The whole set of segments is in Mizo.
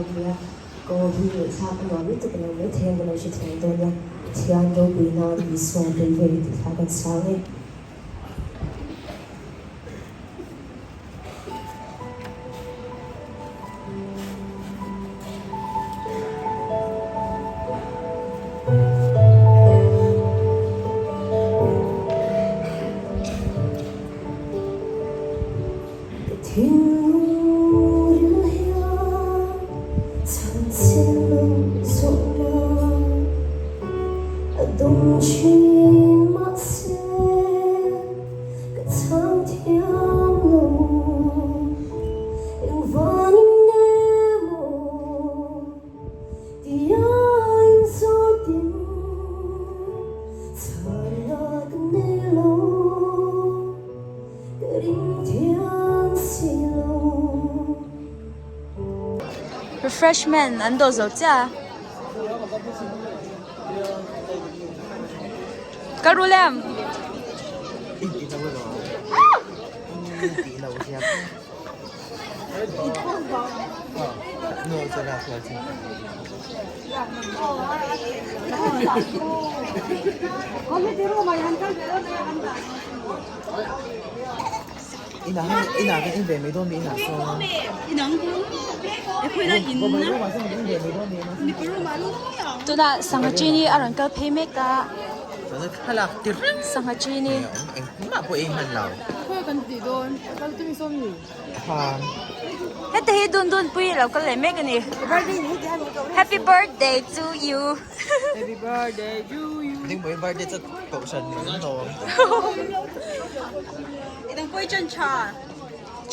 khawm thei a, ka aw hi ngaihthlak a nuam lutuk alo mai thei a ka lo hrethiam dawn a, Pathian ropui nan Isua tel ve tih thla kan sang e. Ka thinlung ril hian chhan chhin lo zawhna a dawm thin mahse ka chhang thiam lo engvangin nge maw tia inzawtin chhanna ka nei lo. Ka ring thiam si lo. Refreshment an dawh zo chiah a. Ka rul em? Tunah sangha chini a rawn kal phei mek a sangha chini heti hi dun dun pui a lo kal leh mek a ni happy birthday to you. Happy birthday to you. Dingpui birthday chu kohhran ni an lawm. Dingpui chan tha.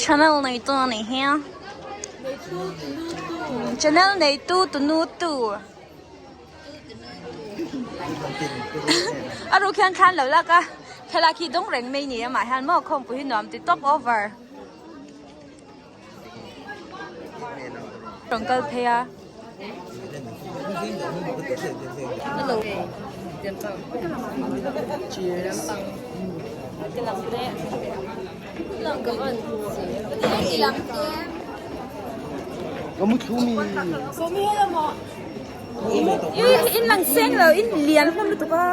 Channel nei tu ani hi a. Channel nei tu tu nu tu. A ruk hian thlan lo lak a. Thlalak hi dawng reng mai ni amah hian maw khawmpui hi nuam ti top over. Rawn kal phei a. In lang seng lo in lian hlawm lutuk a.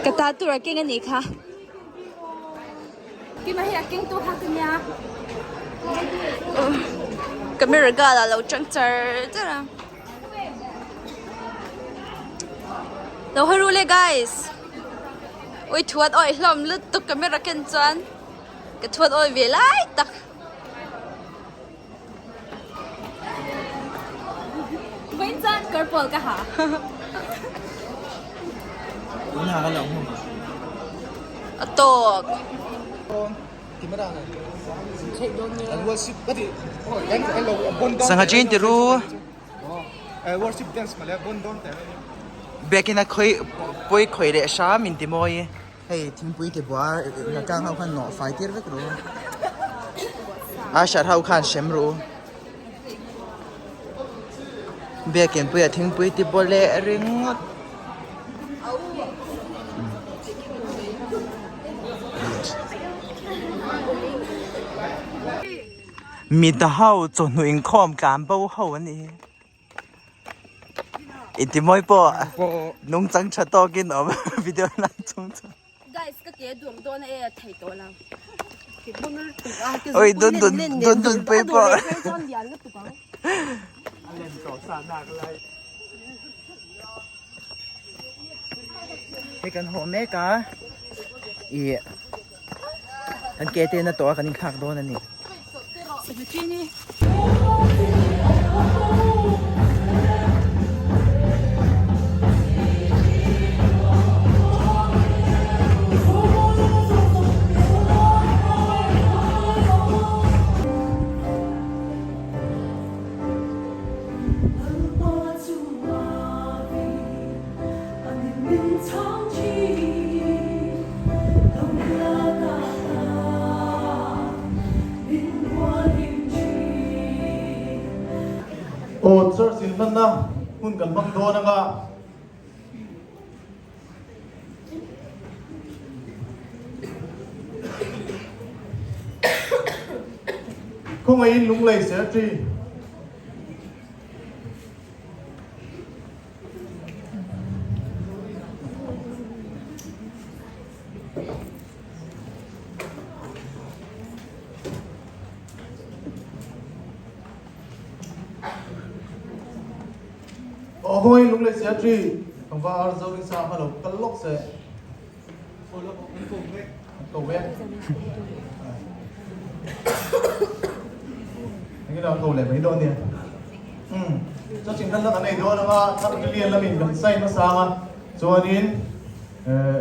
Ka ta tur a keng a nih kha. Keimah hi a keng tu kha ka nia. Camera girl a lo tang char char a. Lo hawi ru le guys. Ui thuat awih hlawm lutuk camera ken chuan ka thuat awih ve lai tak. Vawiin chuan kawr pawl ka ha. A tawk. Sangha chin ti ru. Biakinn a khawi pawi khawi leh hram in ti mawi. Hei thingpui ti bua hnatlang ho khan nawh fai tir vek ru. Usher ho khan hrem ru. Biakin puia thingpui ti bua leh ringawt. Mita ho chawhnu inkhawm tlan bo ho an nih hi. Intimawi pawh nungchang tha tawkin awm video lan chung chuan. Guys ka ke duam dawn a e thei tawh lo. Oi dun dun dun dun pui pawh. Hei kan haw mek a ih kan ke te na tawh a kan inthlak dawn a ni. Aw church in hmanna hun kan hmang dawn anga. Khawngaihin Lunglei Secretary. Aw hawi Lunglei Secretary Tlangval Ar Zorinsa hma lo kal lawk se. An ko vek. Engin an ko leh mai dawn nia. Um, chu chin hlan an ei dawn anga thar million lamin kan sign hmasa anga chuanin eh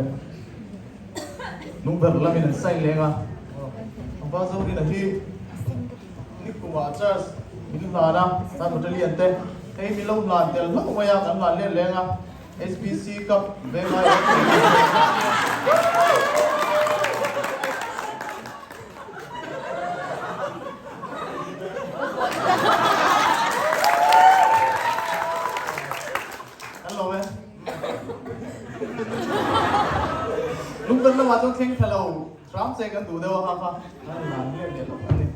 lungverh lamin an sign leng a. Tlangval Zorina hi Nikumah church min hlan a, tan battalion te hei min lo hlan tel hlauh mai a, kan hlan let leng a, HPC Cup vengai an thei a. Kan lo e. Lungdam lamah chuan thleng thla lo. Hram che kan duh deuh a kha kha kan inhlan riak leh lawk a ni.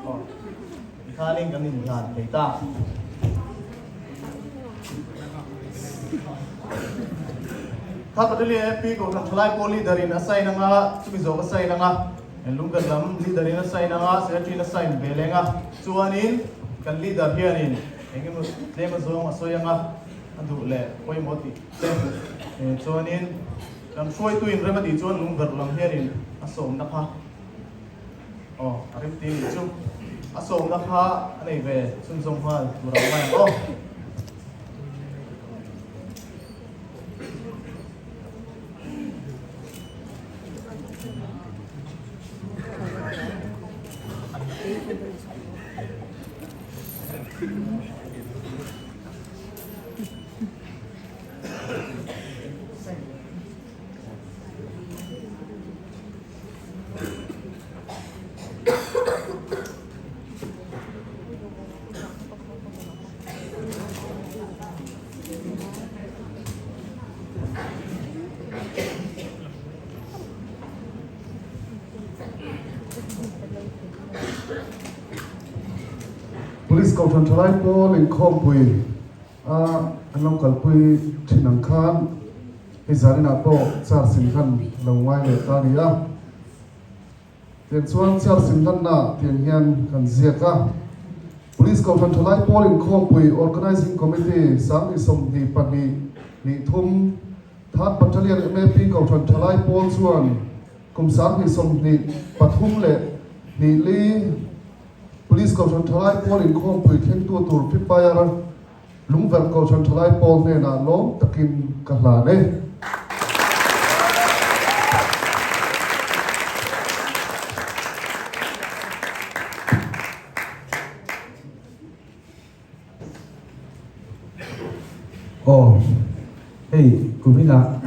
Aw, tikhanin kan inhlan thei ta. Kha Pateli MP Kohhran Thalai pawl leader in a sign anga, chumi zawk a sign anga, Lunggan lam leader in a sign anga, secretary in a sign ve leng a, chuanin kan leader hianin eng emaw tlem azawng a sawi anga, a duh leh pawimawh tih te, chuanin Kan hruaituin rem a tih chuan lungverh lam hianin a sawmna kha aw a rem ti nih chu a sawmna kha a nei ve chhunzawm nghal tur ang mai ang aw. Police Kohhran Thalai Pawl inkhawmpui A an lo kalpui thin ang khan hei zaninah pawh char sim hlan lo ngai leh ta a ni a. Tiang chuan char sim hlanna tiang hian kan ziak a. Police Kohhran Thalai Pawl Inkhawmpui Organising Committee 2022 hnih thum Third Battalion MAP Kohhran Thalai Pawl chuan kum 2023 leh hnih li Police Kohhran Thalai Pawl inkhawmpui thlengtu tur Fifire Lungverh Kohhran Thalai Pawl hnenah lawm takin ka hlan e. Aw, hei kuminah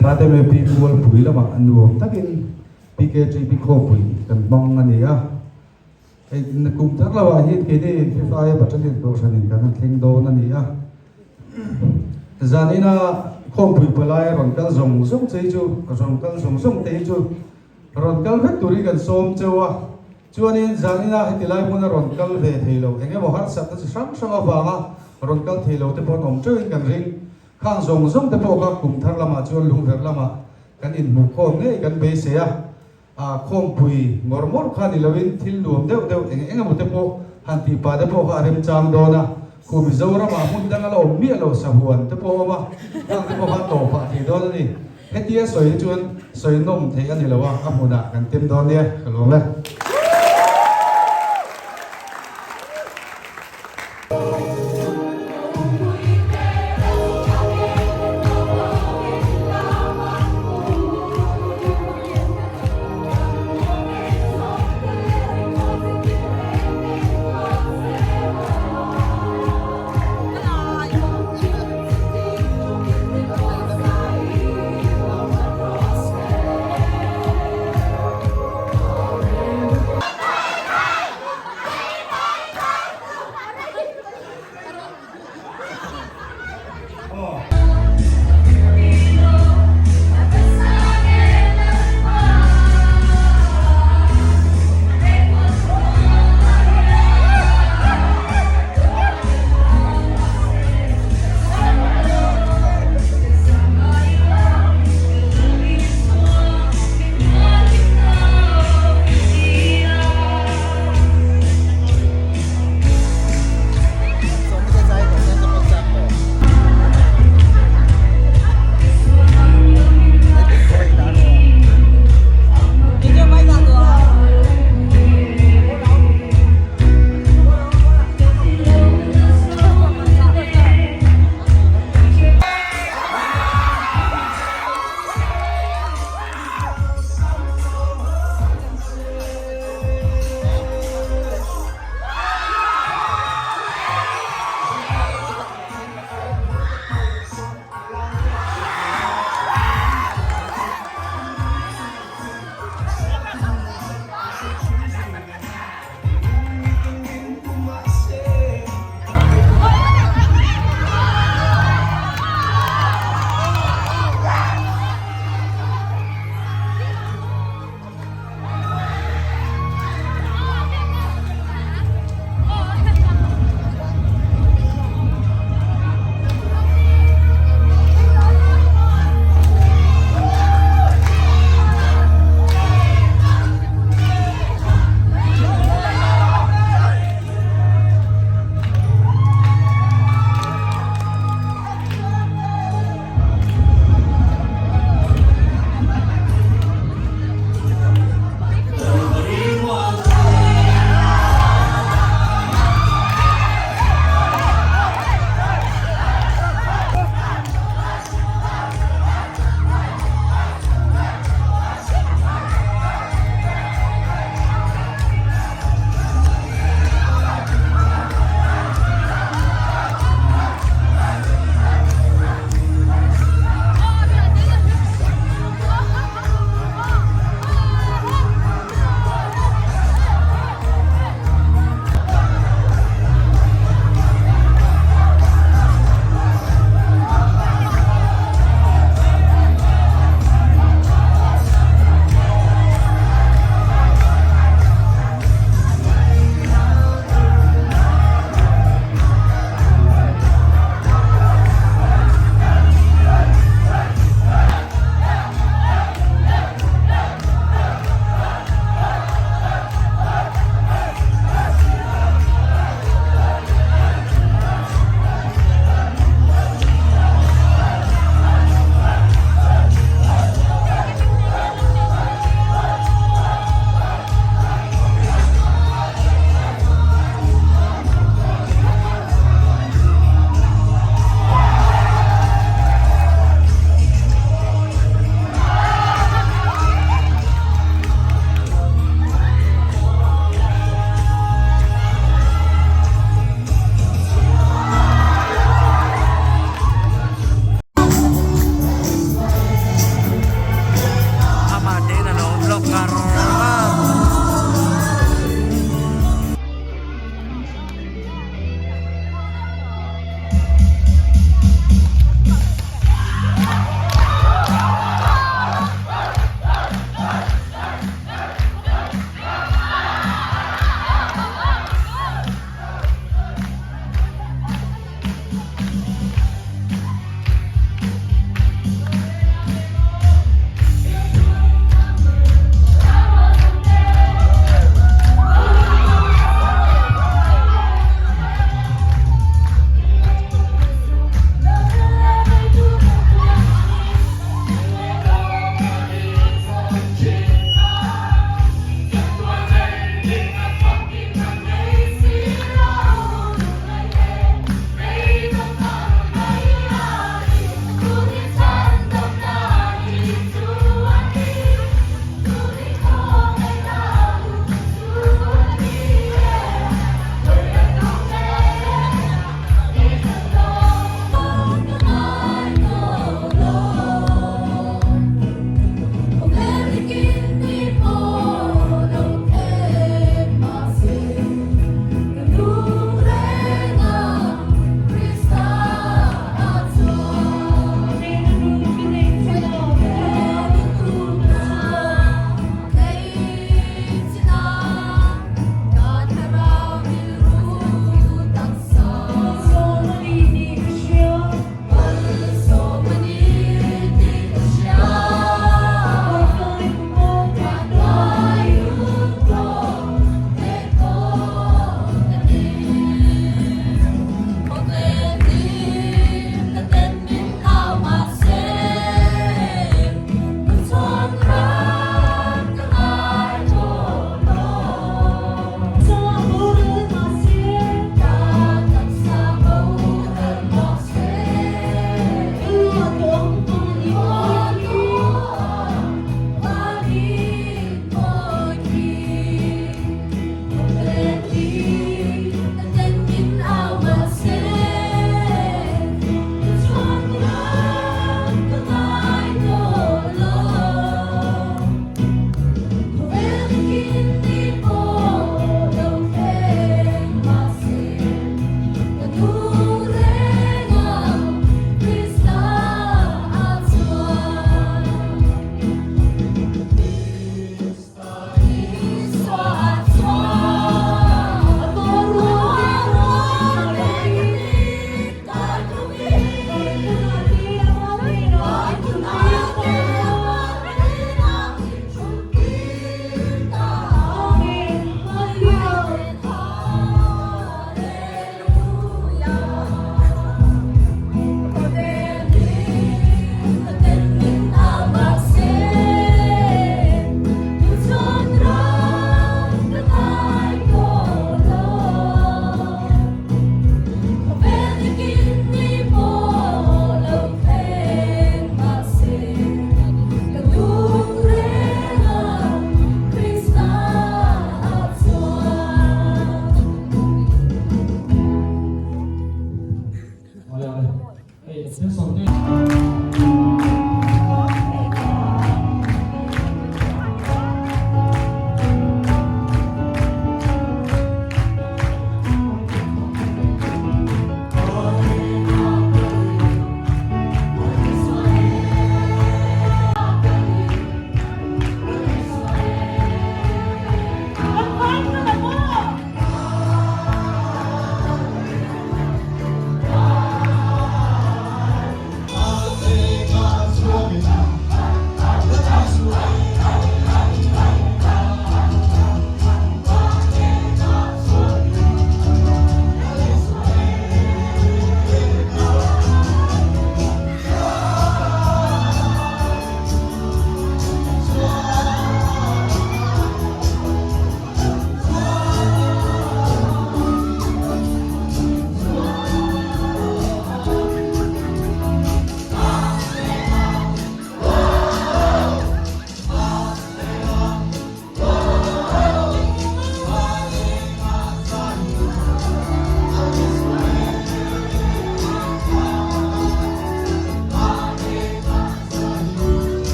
Thateme Pi Mualpui lamah nuam takin PKTP khawpui kan hmang a ni a, hei kum thar lo ah hian keini Fifa Battalion Kohhranin kan han thleng dawn a ni a, zanina khawmpui palai a rawn kal zawng zawng che hi chu rawn kal zawng zawng te hi chu rawn kal vek turin kan sawm cheu a, chuanin zanina heti lai hmuna rawn kal ve thei lo eng emaw harsatna chi hrang hrang avanga rawn kal thei lo te pawh an awm teuhin kan ring. Khang zawng zawng te pawh kha kum thar lamah chuan lungverh lamah kan inhmuh khawm ngei kan beisei a, ah khawmpui ngawr ngawr kha ni loin thil nuam deuh deuh eng eng emaw te pawh han tih pah te pawh kha a remchang dawn a, khu Mizoramah hmun dang a la awm miah lo sahuan te pawh a awm a, khang te pawh kha a tawh pah thei dawn a ni. Hetia sawi hi chuan sawi nawm theih a ni lo a, a hmunah kan tem dawn nia ka lawm e.